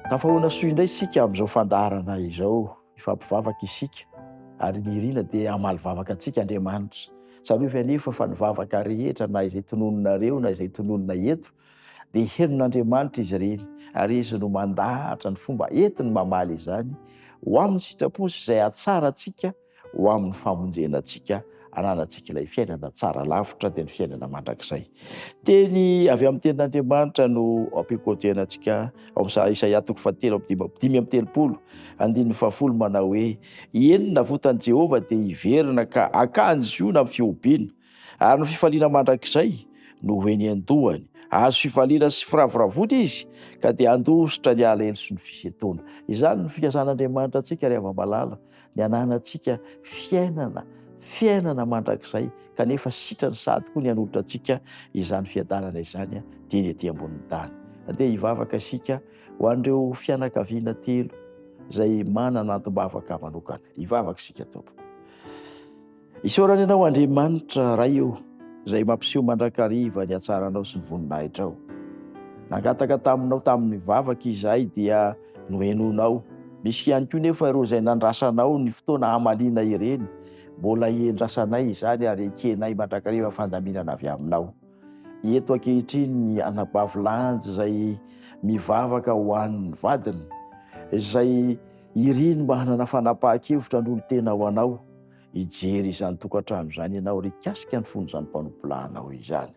Tafahoana soa indray isika amin'izao fandaharana izao. Hifampivavaka isika ary ny irina dia hamaly vavaka antsika Andriamanitra. Tsarovy anefa fa ny vavaka rehetra na izay tononinareo na izay tononina eto dia henon'Andriamanitra izy ireny ary Izy no mandahatra ny fomba entiny mamaly izany ho amin'ny sitrapony sy izay hahatsara antsika ho amin'ny famonjena antsika ananantsika ilay fiainana tsara lavitra dia ny fiainana mandrakizay. Teny avy amin'ny tenin'Andriamanitra no ampiako-tena antsika ao amin'ny Isaia toko fahatelo amby 35 andininy fahafolo manao hoe eny navotan'i Jehovah dia hiverina ka hakany Ziona amin'ny fihobiana ary ny fifaliana mandrakizay no ho eny an-dohany. Hahazo fifaliana sy firavoravoana izy ka dia handositra ny alahelo sy ny fisentoana. Izany no fikasan'Andriamanitra antsika ry hava-malala. ny hananantsika fiainana, fiainana mandrakizay, kanefa sitrany sahady koa ny hanolotra antsika izany fiadanana izany dieny ety ambonin'ny tany. Andeha hivavaka isika ho an'ireo fianakaviana telo izay manana antom-bavaka manokana. Hivavaka isika tompoko. Isaorana Ianao Andriamanitra Ray o, izay mampiseho mandrakariva ny hatsaranao sy ny voninahitrao. Nangataka taminao tamin'ny vavaka izahay dia nohenoinao. Misy ihany koa nefa ireo izay nandrasanao ny fotoana hamaliana ireny. Mbola endrasanay izany ary ekenay mandrakariva fandaminana avy aminao. Eto ankehitriny ny anabavy Landy izay mivavaka ho an'ny vadiny, izay iriny mba hanana fanapahan-kevitra hanolo-tena ho anao. Hijery izany tokantrano izany ianao ary hikasika ny fon'izany mpanompolahinao izany.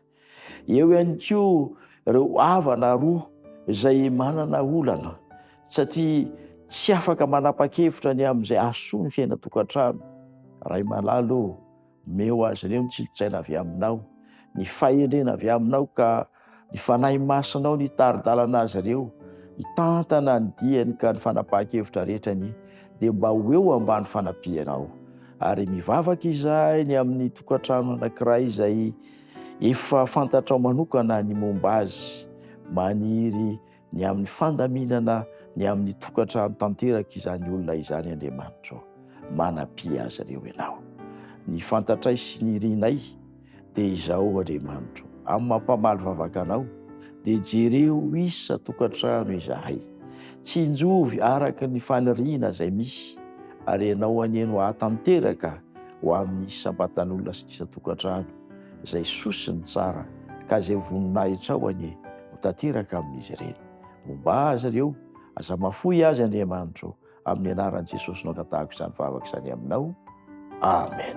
Eo ihany koa ireo havana roa izay manana olana satria tsy afaka manapa-kevitra ny amin'izay hahasoa ny fiainan-tokantrano. Ray malala ô, omeo azy ireo ny tsilo-tsaina avy aminao, ny fahendrena avy aminao ka Ny Fanahy Masinao no hitari-dalana azy ireo, hitantana ny diany ka ny fanapahan-kevitra rehetra anie dia mba ho eo ambany fanampianao. Ary mivavaka izahay ny amin'ny tokantrano anankiray izay efa fantatrao manokana ny momba azy, maniry ny amin'ny fandaminana ny amin'ny tokantrano tanteraka izany olona izany Andriamanitra ô. Manampia azy ireo Ianao. Ny fantatray sy ny irinay dia izao Andriamanitra ô, amin'ny mampamaly vavaka Anao dia jereo isan-tokantrano izahay. Tsinjovy araka ny faniriana izay misy ary Ianao anie no hahatanteraka ho amin'ny isam-batan'olona sy ny isan-tokantrano izay soa sy ny tsara ka izay voninahitrao anie ho tanteraka amin'izy ireny. Momba azy ireo, aza mafoy azy Andriamanitra ô, amin'ny anaran'i Jesosy no angatahako izany vavaka izany aminao. Amen.